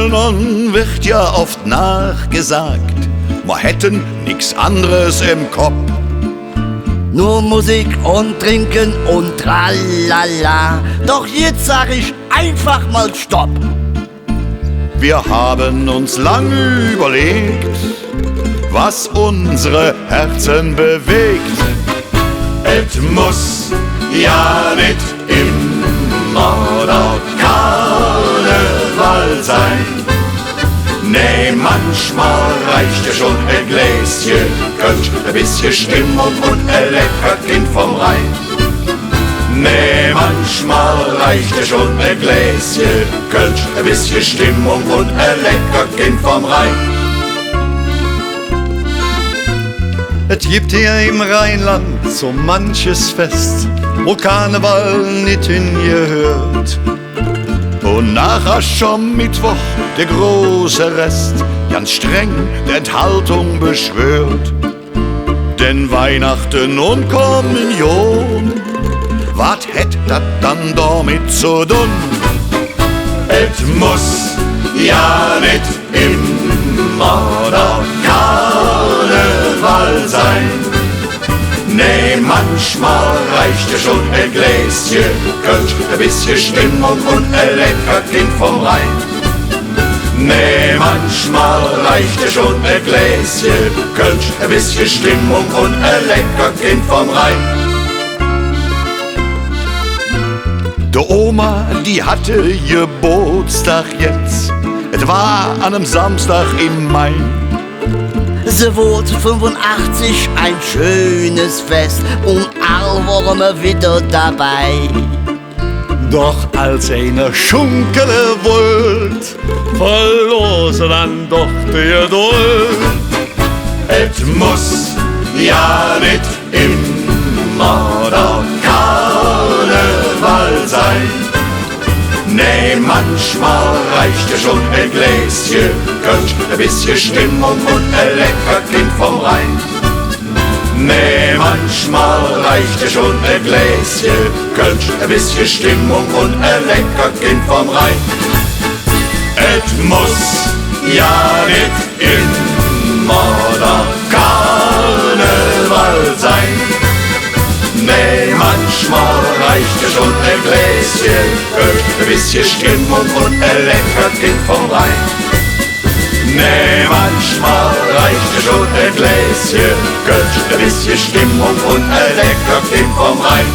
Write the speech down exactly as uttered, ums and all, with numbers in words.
Nun wird ja oft nachgesagt, wir hätten nix anderes im Kopf. Nur Musik und Trinken und tralala. Doch jetzt sag ich einfach mal Stopp. Wir haben uns lang überlegt, was unsere Herzen bewegt. Et muss ja nit immer der Karneval sein. Nee, manchmal reicht ja schon ein Gläschen Kölsch, ein bisschen Stimmung und ein lecker Kind vom Rhein. Nee, manchmal reicht ja schon ein Gläschen Kölsch, ein bisschen Stimmung und ein lecker Kind vom Rhein. Et gibt hier im Rheinland so manches Fest, wo Karneval nit hingehört. Und nach Aschermittwoch der große Rest ganz streng der Enthaltung beschwört. Denn Weihnachten und Kommunion, wat hät dat dann damit zu dun? Et muss ja nit immer der Karneval sein. Nee, manchmal reicht ja schon ein Gläschen Kölsch, ein bisschen Stimmung und ein lecker Kind vom Rhein. Nee, manchmal reicht ja schon ein Gläschen Kölsch, ein bisschen Stimmung und ein lecker Kind vom Rhein. De Oma, die hatte Geburtstag jetzt. Et war an einem Samstag im Mai. Se woodt fünfunachzig, ein schönes Fest, und all wore mer widder dabei. Doch als einer schunkele wollt, verlor se dann doch die Geduld. Et muss ja nit immer der Karneval sein. Nee, manchmal reicht ja schon ein Gläschen Kölsch, ein bisschen Stimmung und ein lecker Kind vom Rhein. Nee, manchmal reicht ja schon ein Gläschen Kölsch, ein bisschen Stimmung und ein lecker Kind vom Rhein. Et muss ja nit immer der Karneval sein. Nee, manchmal reicht ja schon ein Gläschen Kölsch, ein bisschen Stimmung und ein lecker Kind vom Rhein. Nee, manchmal reicht ja schon ein Gläschen Kölsch, ein bisschen Stimmung und ein lecker Kind vom Rhein.